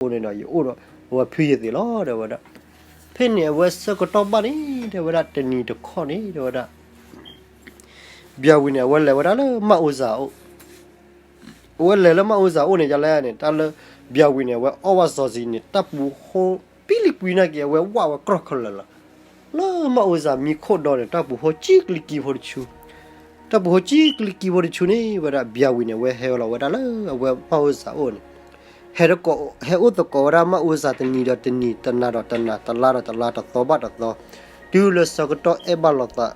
အဃိန့ၣ်ဒီး ယအိၣ်ဒီးအဝဲဖုယသ့ၣ်လီၤ တဲဝဲဒၣ်. ဖဲန့ၣ်အဝဲဆၢကတီၢ်ဘၣ်န့ၣ် တဲဝဲဒၣ် တနံၤတခီန့ၣ် တဲဝဲဒၣ် ဘျၤဝံၤန့ၣ် အဝဲလဲၤဝဲဒၣ်လၢမၢ်အိစၢ်အအိၣ်, အဝဲလဲၤလၢမၢ်အိစၢ်အအိၣ်န့ၣ် ယလဲၣ်န့ၣ် တၢ်လၢ ဘျၤဝံၤန့ၣ် အဝဲအီၣ်ဘၣ်စီၤစံၤန့ၣ် တၢ်ပူၤဃိပံလံကွံနာ်က့ အဝဲဝၣ်ဝဲကြီၢ်ခဲလၢာ်လီၤ. လၢမၢ်အိစၢ်မံခိၣ်ဒီန့ၣ် တၢ်ပူၤဃိကံကလံကံဖိတဆူ တၢ်ပူၤဃိကံကလံကံဖိတဆူန့ၣ် ဝဲဒၣ်ဘျၤဝံၤန့ၣ် အဝဲဟဲလီၤဝဲဒၣ်လၢအဝဲမၢ်အိစၢ်အအိၣ်န့ၣ်, ဟဲတကိး ဟဲအိၣ်သကိးဝဲဒၣ်မၢ်အိစၢ်တနံၤဒီးတနံၤ တနၤဒီးတနၤ တလါဒီးတလါ တသီဘၣ်တသီ, တုၤလၢဆၢကတီၢ်အဲၣ်ဘၣ်လိာ်သး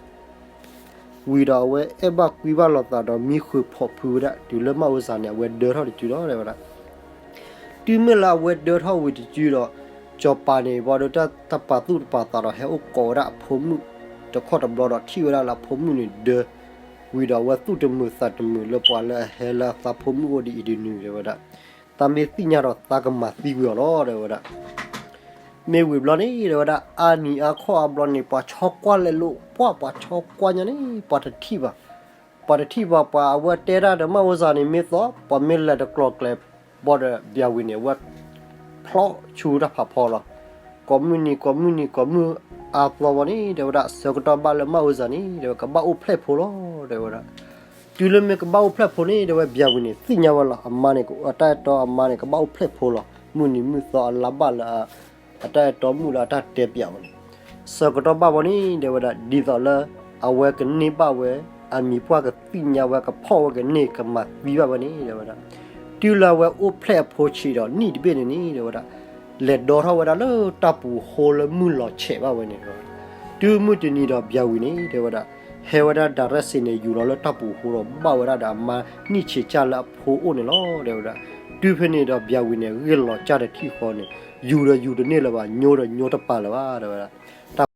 ဝံၤဒီးအဝဲအဲၣ်ဘၣ်ကွံဘၣ်လိာ်သးဒီးမံဃုာ်ဖိးဖုဝဲဒၣ် တုၤလၢမၢ်အိစၢ်န့ၣ် အဝဲဒၢထီၣ်တစုလီၤ တဲဝဲဒၣ်. တုၤမ့ၢ်လၢအဝဲဒၢထီၣ်ဝံၤတစုဒီး စီၤပၤန့ၣ် ဘၣ်ဒီးတၢ်တပာ်သူၣ်တပာ်သးဒီး ဟဲအိၣ်ကိးဝဲဒၣ်အဖိမုၣ်တခီတဘျီဒီး ထံၣ်ဝဲဒၣ်လၢအဖိမုၣ်န့ၣ်ဒၢ, ဝံၤဒီးအဝဲသူၣ်တမုာ်သးတမုာ်လၢပှၤလၢအဟဲလၢအသးဖိမုၣ်အိၣ်ဒ်အံၤဒ်နုၤ တဲဝဲဒၣ်. သးမ့ၢ်သ့ၣ်ညါဒီးသးကမၤသံကွံာ်အီၤလီၤ တဲဝဲဒၣ်. မ့ၢ်ဝံၤဘျီန့ၣ် တဲဝဲဒၣ် အါနံၤအါခီအါဘျီန့ၣ် ပှၤဆီကွၢ်လဲၤလိာ်ကွၢ် ပှၤဆီကွၢ်ညါန့ၣ် ပှၤတထံၣ်ဘၣ်, ပှၤတထံၣ်ဘၣ် ပှၤအဝဲတဲတၢ်ဒီးမၢ်အိစၢ်န့ၣ်မ့ၢ်သီ, ပှၤမ့ၢ်လဲၤတကျိၤကျဲၤဘၣ်ဒီး ဘျၤဝံၤန့ၣ် အဝဲဖျီဆူတၢ်ဖးဖီလီၤ. ကိးမုၢ်နံၤ ကိးမုၢ်နံၤ ကိးမုၢ်အါသီဘၣ်န့ၣ် တဲဝဲဒၣ် ဆၢကတီၢ်ဘၣ်လၢမၢ်အိစၢ်န့ၣ် တဲဝဲ ကဘၣ်အိၣ်ဖျဲၣ်ဖိလီၤ တဲဝဲဒၣ်. တုၤလၢမ့ၢ်ကဘၣ်အိၣ်ဖျဲၣ်ဖိန့ၣ် တဲဝဲ ဘျၤဝံၤန့ၣ် သ့ၣ်ညါဝဲလီၤ. အမါန့ၣ် အတၢ်အဲၣ်တီအမါန့ၣ် ကဘၣ်အိၣ်ဖျဲၣ်ဖိလီၤ. မုၢ်နံၤမုၢ်သီအလါဘၣ်လၢ အတၢ်အဲၣ်တီမုၣ်လၢအတၢ်တဲပျးဝဲန့ၣ်, ဆၢကတီၢ်ဘၣ်ဘၣ်န့ၣ် တဲဝဲဒၣ် ဒ်သိးလၢ အဝဲကန့ၢ်ဘၣ်ဝဲ အမံၤပှၢ်ကသ့ၣ်ညါဝဲ ကဖီၣ်ဝဲကန့ၢ် ကမၤသံဘၣ်ဝဲန့ၣ် တဲဝဲဒၣ်. တုၤလၢအဝဲအိၣ်ဖျဲၣ်အဖိဆံးဒီးနံၣ်တဘ့ၣ်န့ၣ်န့ၣ် တဲဝဲဒၣ် လဲၤဒီထီၣ်ဝဲဒၣ်လၢတၢ်ပူၤဃိလၢမုၢ်လီၤဆဲးဘၣ်ဝဲန့ၣ် တဲဝဲဒၣ်. တုၤမုၢ်တနံၤဒီးဘျၤဝံၤန့ၣ် တဲဝဲဒၣ် ဟဲဝဲဒၣ် ဒၤရဲၣ်စ့န့ၣ် ယူၤလီၤလၢတၢ်ပူၤဃိဒီး ဘၣ်ဝဲဒၣ်ဒီးအမါနံၣ်ဆံးကၢ်လၢအဖိအိၣ်န့ၣ်လီၤ တဲဝဲဒၣ်. တုၤဖဲန့ၣ်ဒီးဘျၤဝံၤန့ၣ် ဂ့ၢ်လီၤကၢ်တထံၣ်ဃီန့ၣ် ယူၤဒီးယူၤတန့ၢ်လၢၤဘၣ် ညိဒီးညိတပာ်လၢၤဘၣ် တဲဝဲဒၣ်. တၢ်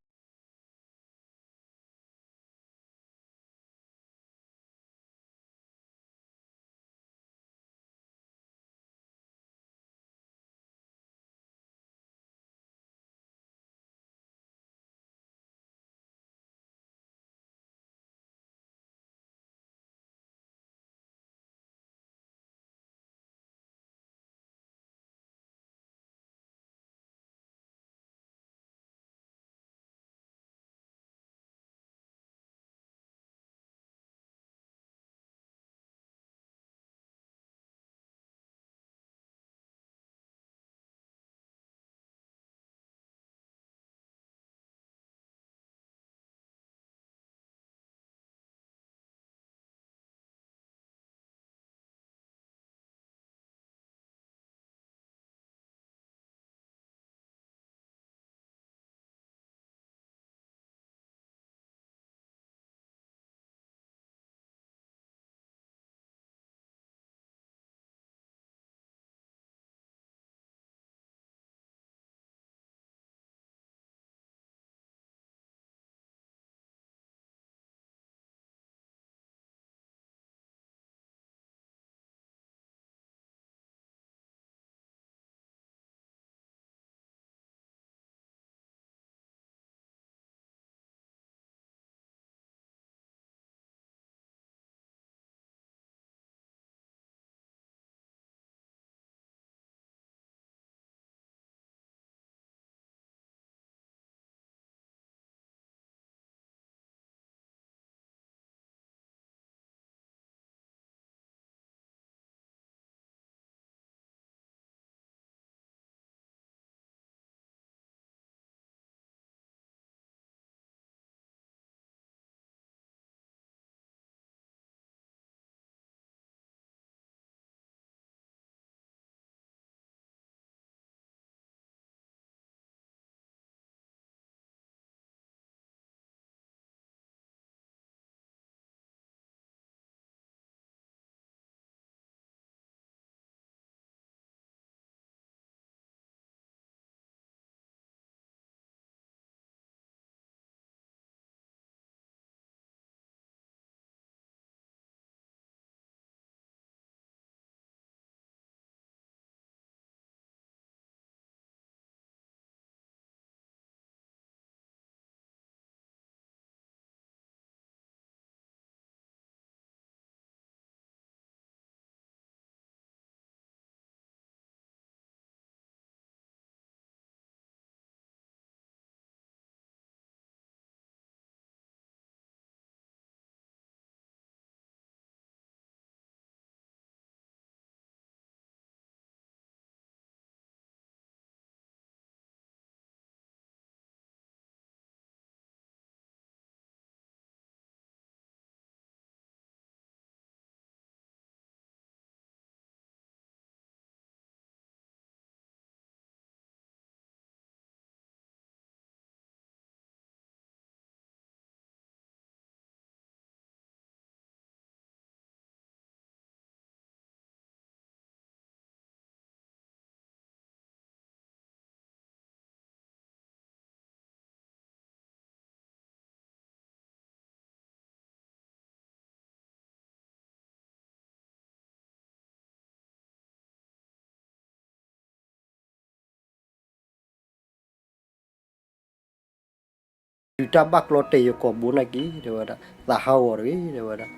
တုၤတၢ်ဘၣ်ကျီတဲာ်ယကိာ်ဘိန့ၣ်က့ၤ တဲဝဲဒၣ်, သးဟးဂီၤတဂ့ၤ တဲဝဲဒၣ်.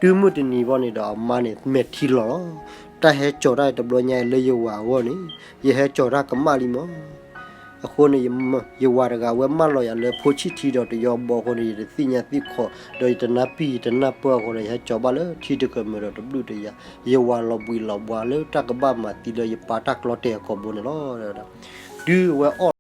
တုၤမုၢ်တနံၤဘၣ်န့ၣ်ဒီး အမါန့ၣ်မဲာ်ထံလီၤလီၤ. တၢ်ဟဲကၠီၤတၢ်တဘျီညါအံၤလၢယဝၤအဂီၢ်န့ၣ် ယဟဲကၠီၤတၢ်ကမၣ်လံမး. အဃိန့ၣ် ယဝၤတဂၤဝဲမၢလီၤယၤလၢဖိဆံၣ်ထံဒီးတယီဘီအဃိန့ၣ် ယတသ့ၣ်ညါသ့ၣ်ခီ ဒီးယတနၢ်ပံၢ်ယတနၢ်ပၢၢ်အဃိန့ၣ် ယဟဲကၠီၤဘၣ်လၢထံတကမၢၢ်ဒီးတဘျုးတယၤ, ယဝၤလီၤဘှံးလီၤဘှါလၢတၢ်ကဘၣ်မၤသံလၢယပၢ်တၢ်ကျီတဲာ်အကိာ်ဘိန့ၣ်လီၤ. တုၤအဝဲ